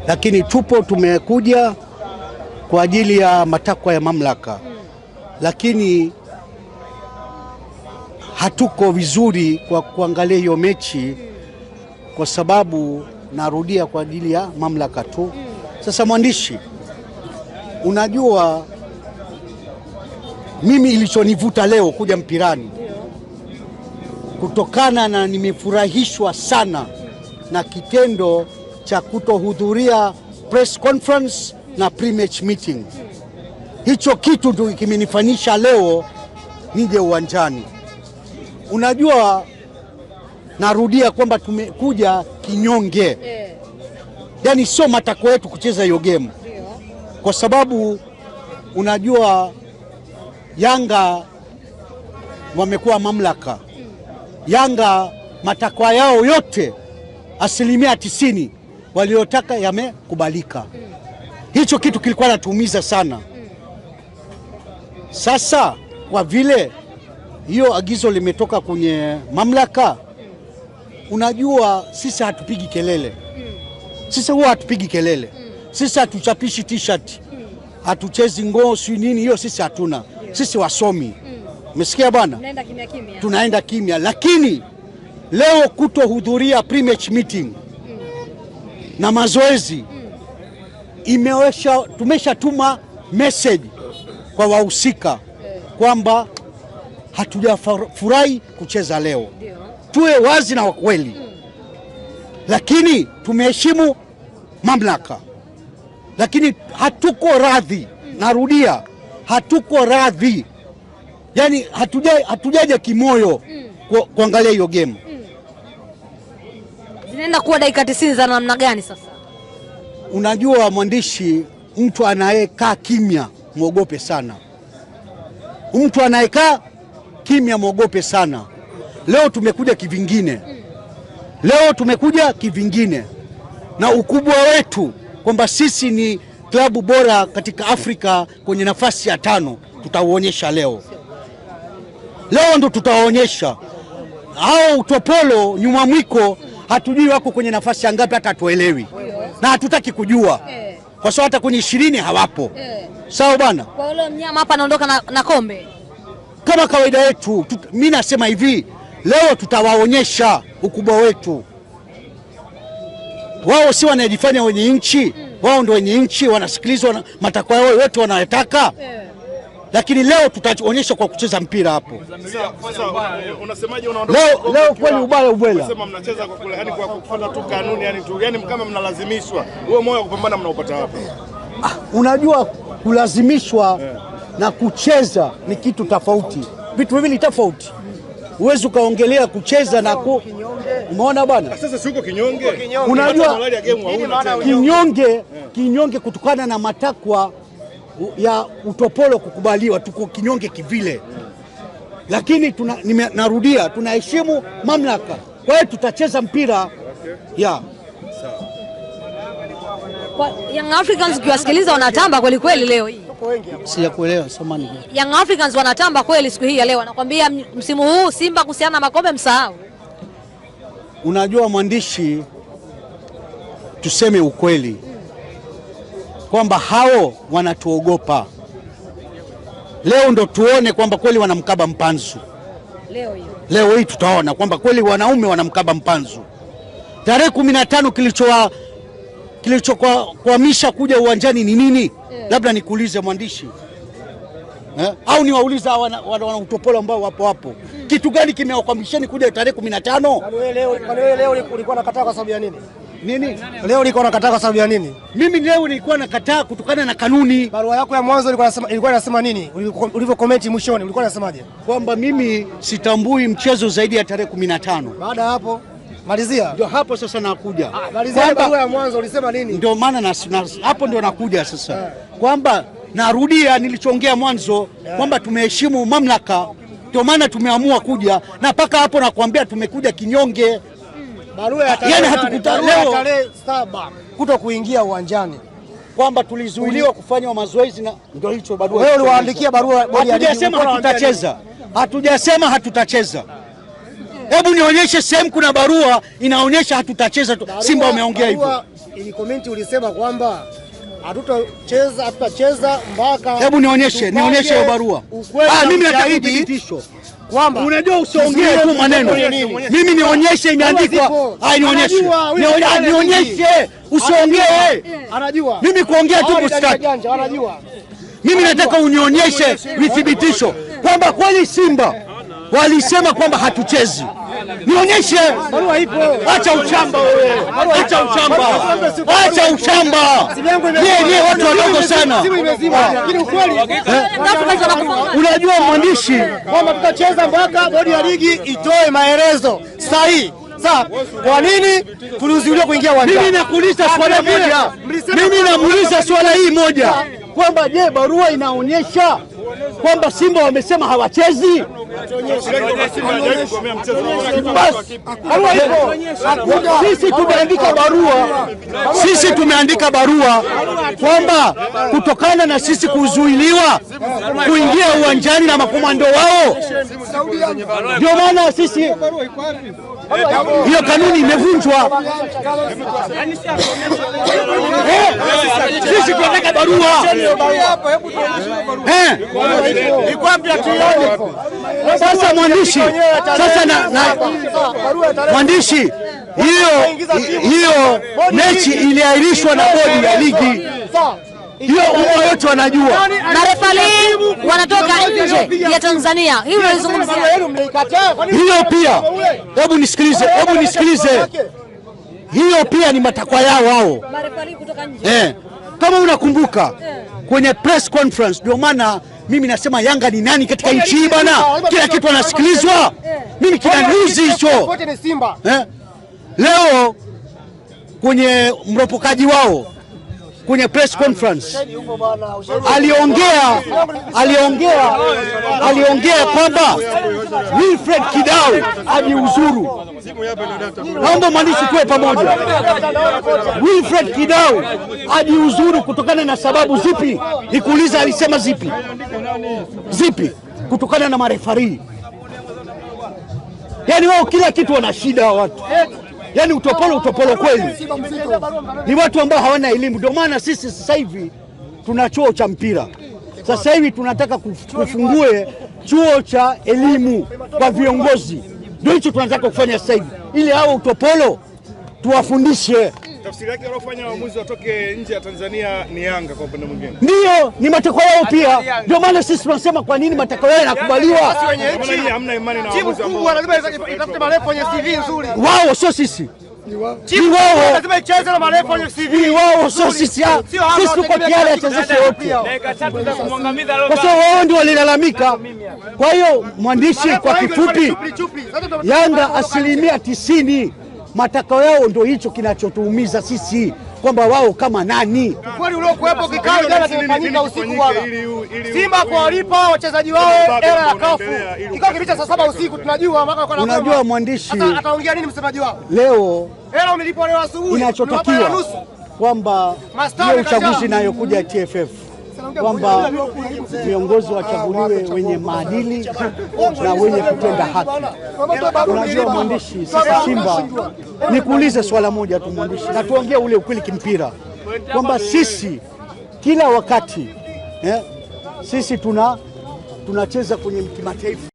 Lakini tupo tumekuja kwa ajili ya matakwa ya mamlaka. Lakini hatuko vizuri kwa kuangalia hiyo mechi kwa sababu narudia kwa ajili ya mamlaka tu. Sasa mwandishi, unajua mimi ilichonivuta leo kuja mpirani kutokana na nimefurahishwa sana na kitendo cha kutohudhuria press conference na pre-match meeting. Hicho kitu ndio kimenifanyisha leo nije uwanjani. Unajua, narudia kwamba tumekuja kinyonge. Yaani sio matakwa yetu kucheza hiyo game. Kwa sababu unajua Yanga wamekuwa mamlaka. Yanga matakwa yao yote 90% waliotaka yamekubalika. Hicho kitu kilikuwa natuumiza sana. Sasa kwa vile hiyo agizo limetoka kwenye mamlaka, unajua sisi hatupigi kelele. Sisi huwa hatupigi kelele. Sisi hatuchapishi t-shirt. Hatuchezi ngoo si nini, hiyo sisi hatuna. Sisi wasomi. Umesikia bwana? Tunaenda kimya kimya. Tunaenda kimya, lakini leo kutohudhuria pre-match meeting na mazoezi tumeshatuma message kwa wahusika kwamba hatujafurahi kucheza leo. Tuwe wazi na kweli. Lakini tumeheshimu mamlaka. Lakini hatuko radhi. Narudia, hatuko radhi. Yaani hatujaja kimoyo kuangalia hiyo game. Zinaenda kuwa dakika 90 za namna gani sasa? Unajua mwandishi, mtu anayekaa kimya muogope sana. Mtu anayekaa kimya muogope sana. Leo tumekuja kivingine. Leo tumekuja kivingine. Na ukubwa wetu kwamba sisi ni klabu bora katika Afrika kwenye nafasi ya 5 tutauonyesha leo. Leo ndo tutaonyesha. Hao utopolo nyuma mwiko hatujui wako kwenye nafasi ya ngapi, hata hatuelewi. Na hatutaki kujua. Kwa sababu hata kwenye 20 hawapo. Sawa bwana? Kwa yule mnyama hapa anaondoka na kombe. Kama kawaida yetu, mimi nasema hivi, leo tutawaonyesha ukubwa wetu. Wao si wanajifanya wenye nchi, wao ndio wenye nchi, wanasikilizwa matakwa yao yote wanayotaka. Lakini leo tutaonyesha kwa kucheza mpira hapo. Unasemaje unaondoka? Leo kweli ubaya ubwela. Unasema mnacheza kwa kula, yani kwa kufuata tu kanuni, yani tu, yani kama mnalazimishwa. Huo moyo wa kupambana mnaupata wapi? Unajua kulazimishwa na kucheza ni kitu tofauti. Vitu hivi ni tofauti. Huwezi ukaongelea kucheza na umeona bwana? Sasa si uko kinyonge. Unajua kinyonge, kinyonge kutokana na matakwa ya utopolo kukubaliwa, tuko kinyonge kivile. Lakini narudia, tunaheshimu mamlaka. Kwa hiyo tutacheza mpira. Yeah. Kwa Young Africans ukiwasikiliza wanatamba kweli kweli leo hii. Sijakuelewa, samahani. Young Africans wanatamba kweli siku hii ya leo, wanakuambia msimu huu Simba kuhusiana na makombe msahau. Unajua mwandishi, tuseme ukweli kwamba hao wanatuogopa. Leo ndo tuone kwamba kweli wanamkaba mpanzu. Leo hiyo. Leo hii tutaona kwamba kweli wanaume wanamkaba mpanzu. Tarehe 15 kilichokwamisha kuja uwanjani ni nini? Labda nikuulize mwandishi. Au niwaulize wana utopolo ambao wapo hapo. Kitu gani kimewakwamisheni kuja tarehe 15? Kwani leo ulikuwa unakataa kwa sababu ya nini? Nini? Leo ulikuwa unakataa kwa sababu ya nini? Mimi leo nilikuwa nakataa kutokana na kanuni. Barua yako ya mwanzo ilikuwa inasema nini? Ulivyo comment mwishoni ulikuwa unasemaje? Kwamba mimi sitambui mchezo zaidi ya tarehe 15. Baada hapo malizia. Ndio hapo sasa nakuja. Malizia barua ya mwanzo ulisema nini? Ndio maana hapo ndio nakuja sasa. Kwamba narudia nilichoongea mwanzo kwamba tumeheshimu mamlaka. Ndio maana tumeamua kuja na mpaka hapo nakwambia tumekuja kinyonge. Barua ya tarehe, yani leo tarehe 7 kuto kuingia uwanjani kwamba tulizuiliwa kufanya mazoezi, na ndio hicho barua. Wewe uliwaandikia barua bodi ya ligi. Hatujasema hatutacheza. Hatujasema hatutacheza. Hebu nionyeshe sehemu kuna barua inaonyesha hatutacheza. Simba wameongea hivyo. Ili comment ulisema kwamba hatutacheza mpaka. Hebu nionyeshe hiyo barua. Mimi nataka uthibitisho. Kwamba unajua usiongee tu maneno. Mimi nionyeshe imeandikwa. Nionyeshe. Nionyeshe. Usiongee. Anajua. Mimi kuongea tu kustaki. Anajua. Mimi nataka unionyeshe vithibitisho kwamba kweli Simba walisema kwamba hatuchezi. Nionyeshe. Barua ipo. Acha uchamba wewe. Acha uchamba. Acha uchamba. Ni watu wadogo sana. Simu imezima. Lakini ukweli unajua mwandishi kwamba tutacheza mpaka bodi ya ligi itoe maelezo sahihi. Sawa, kwa nini tulizuiliwa kuingia uwanjani? Mimi nakuuliza swali moja. Mimi namuuliza swala hii moja. Kwamba je, barua inaonyesha kwamba Simba wamesema hawachezi? Bas, sisi tumeandika barua. Sisi tumeandika barua kwamba kutokana na sisi kuzuiliwa kuingia uwanjani na makomando wao, ndio maana sisi hiyo kanuni imevunjwa. Sisi tunataka barua. Sasa mwandishi, sasa na mwandishi, hiyo mechi iliahirishwa na bodi ya ligi. Hiyo umma yote wanajua. Na refali wanatoka nje ya Tanzania. Hiyo unazungumzia. Hiyo pia. Hebu nisikilize, hebu nisikilize. Hiyo pia ni matakwa yao wao. Marefali kutoka nje. Kama unakumbuka kwenye press conference, ndio maana mimi nasema Yanga ni nani katika nchi hii bana? Kila kitu anasikilizwa. Mimi kinaniuzi hicho. Leo kwenye mropokaji wao kwenye press conference aliongea kwamba Wilfred Kidau ajiuzuru. Naomba mwandishi tuwe pamoja. Wilfred Kidau ajiuzuru kutokana na sababu zipi? Nikuuliza, alisema zipi? Zipi? Kutokana na marefari. Yaani wao kila kitu wana shida watu. Yaani utopolo kweli. Ni watu ambao hawana elimu. Ndio maana sisi sasa hivi tuna chuo cha mpira. Sasa hivi tunataka kufungue chuo cha elimu kwa viongozi. Ndio hicho tunataka kufanya sasa hivi, ili hao utopolo tuwafundishe. Tafsiri yake waliofanya waamuzi watoke nje ya Tanzania ni Yanga kwa upande mwingine. Ndio, ni matakwa yao pia. Ndio maana sisi tunasema kwa nini matakwa yao yanakubaliwa? Hamna imani na waamuzi. Timu kubwa lazima itafute marefu wenye CV nzuri. Wao sio sisi. Ni wao. Lazima icheze na marefu wenye CV. Ni wao sio sisi. Sisi tuko tayari achezeshe wote. Kwa sababu wao ndio walilalamika. Kwa hiyo mwandishi, kwa kifupi, Yanga 90% matakao yao ndio hicho kinachotuumiza sisi, kwamba wao kama nani. Kweli uliokuwepo kikao jana kimefanyika usiku bwana. Simba kuwalipa wachezaji wao hela ya kafu. Kikao kilicha saa 7 usiku tunajua mpaka kwa. Unajua mwandishi, sasa ataongea nini msemaji wao? Leo hela umelipwa leo asubuhi. Inachotakiwa kwamba hiyo uchaguzi inayokuja TFF kwamba viongozi wachaguliwe wenye maadili na wenye kutenda haki. Unajua mwandishi, sisi Simba, nikuulize swala moja tu mwandishi, na tuongee ule ukweli kimpira, kwamba sisi kila wakati sisi tunacheza kwenye kimataifa.